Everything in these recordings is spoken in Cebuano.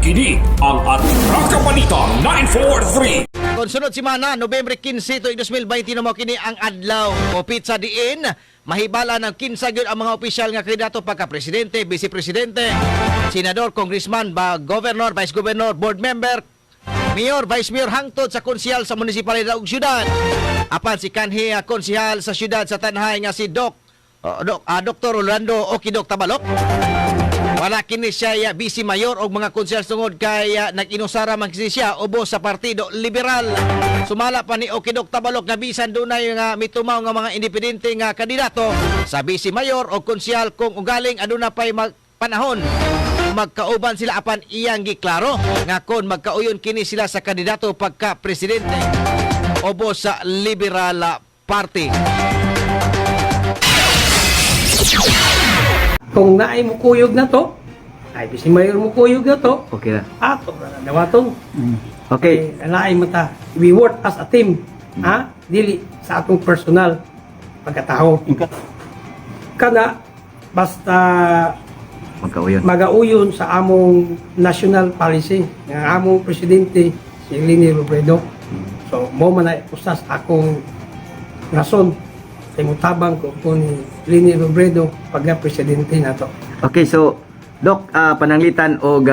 Kini ang Atraka Balita 943. Kung sunod semana, Nobyembre 15 tuig 2020 mo kini ang adlaw o petsa diin mahibala ng kinsa gyud ang mga opisyal nga kandidato pagka presidente, vice presidente, senador, congressman, ba governor, vice governor, board member, mayor, vice mayor hangtod sa konsehal sa munisipalidad ug syudad. Apan si kanhi konsehal sa syudad sa Tanjay nga si Doc, Dr. Orlando Okidok Tabalok, wala kini siya vice mayor o mga konsehal tungod kay nag-inusara man kasi siya ubos sa Partido Liberal. Sumala pa ni Okidok Tabalok nga bisan dunay nga mitumaw nga mga independente nga kandidato sa vice mayor o konsehal, kung ugaling aduna pay mag panahon magkauban sila, apan iyang giklaro nga kon magkauyon kini sila sa kandidato pagka presidente ubos sa Liberal Party. Kung naay mo kuyog na to, ay bisi mayor mo kuyog na to, Okay na. Ato na dawaton. Okay. Eh, naay mo ta. We work as a team. Ha? Dili sa atong personal pagkatao. Kana basta Magkauyon. Magauyon sa among national policy ng among presidente, si Leni Robredo. So mo man ay usas akong rason sa mutabang ko ni Leni Robredo pagka presidente nato. Okay, so Doc, pananglitan og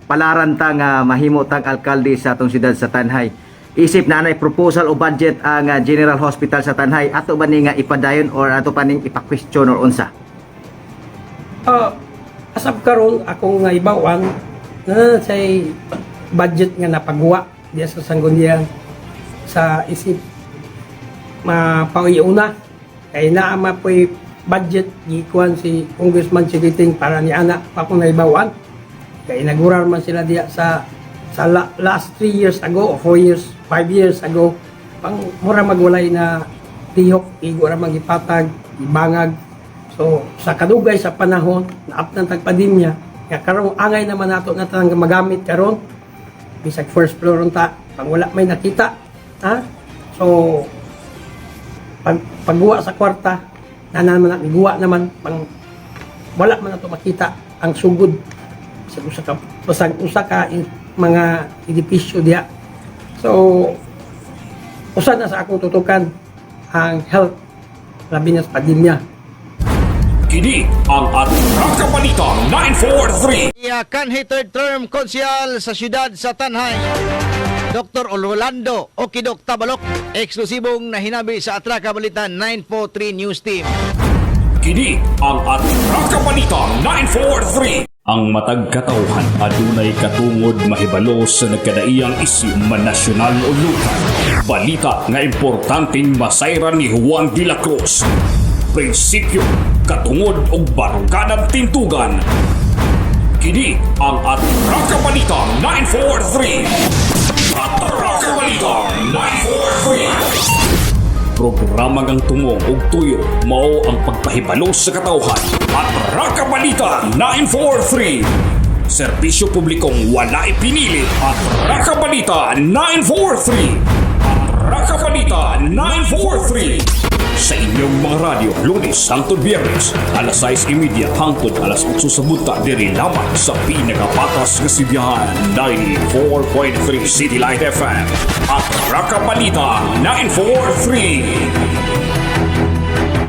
palaran ta nga mahimo tang alkalde sa atong syudad sa Tanjay. Isip na anay proposal o budget ang General Hospital sa Tanjay, ato ba ni nga ipadayon or ato pa ning ipa-question or unsa? Asab karon akong nga ibawan na say budget nga napaguwa diya sa sangguniang sa isip mapauiuna kay naa ma po'y budget gikuan si Congressman Chiquiting para ni ana pa akong naibawan kay inagurar man sila diya sa last 3 years ago o 4 years, 5 years ago, pang mura magwalay na tihok, igo ra magipatag ibangag. So sa kadugay sa panahon naapnan tag pandemya nga karong angay naman nato na tanang magamit karon, bisag first floor unta pang wala may nakita, ha. So pagguwa sa kwarta na naman na, naman pang wala man nato makita ang sugod sa usa ka basag usa ka mga edipisyo diha. So usa na sa akong tutukan ang health, labi na sa pandemya. Kini ang Atraka Balita 943. Iya kanhi third term konsehal sa syudad sa Tanjay, Dr. Orlando Okidok Tabalok, eksklusibong nahinabi sa Atraka Balita 943 News Team. Kini ang Atraka Balita 943. Ang matag katawhan adunay katungod mahibalo sa nagkadaiyang isyu, man nasyonal o lokal. Balita nga importanteng masayran ni Juan de la Cruz. Prinsipyo, katungod ug baruganan tintugan. Kini ang Atraka Balita 943. Atraka Balita 943. Programa ngang tumong ug tuyo mao ang pagpahibalo sa katawhan. Atraka Balita 943. Serbisyo publikong walay pinili. Atraka Balita 943. Atraka Balita 943. Sa inyong mga radyo, Lunes hangtod Biyernes, alas 6:30 hangtod alas 8 sa buntag, diri lamang sa pinakapatas nga sidyahan, 94.3 City Light FM. Atraka Balita 943.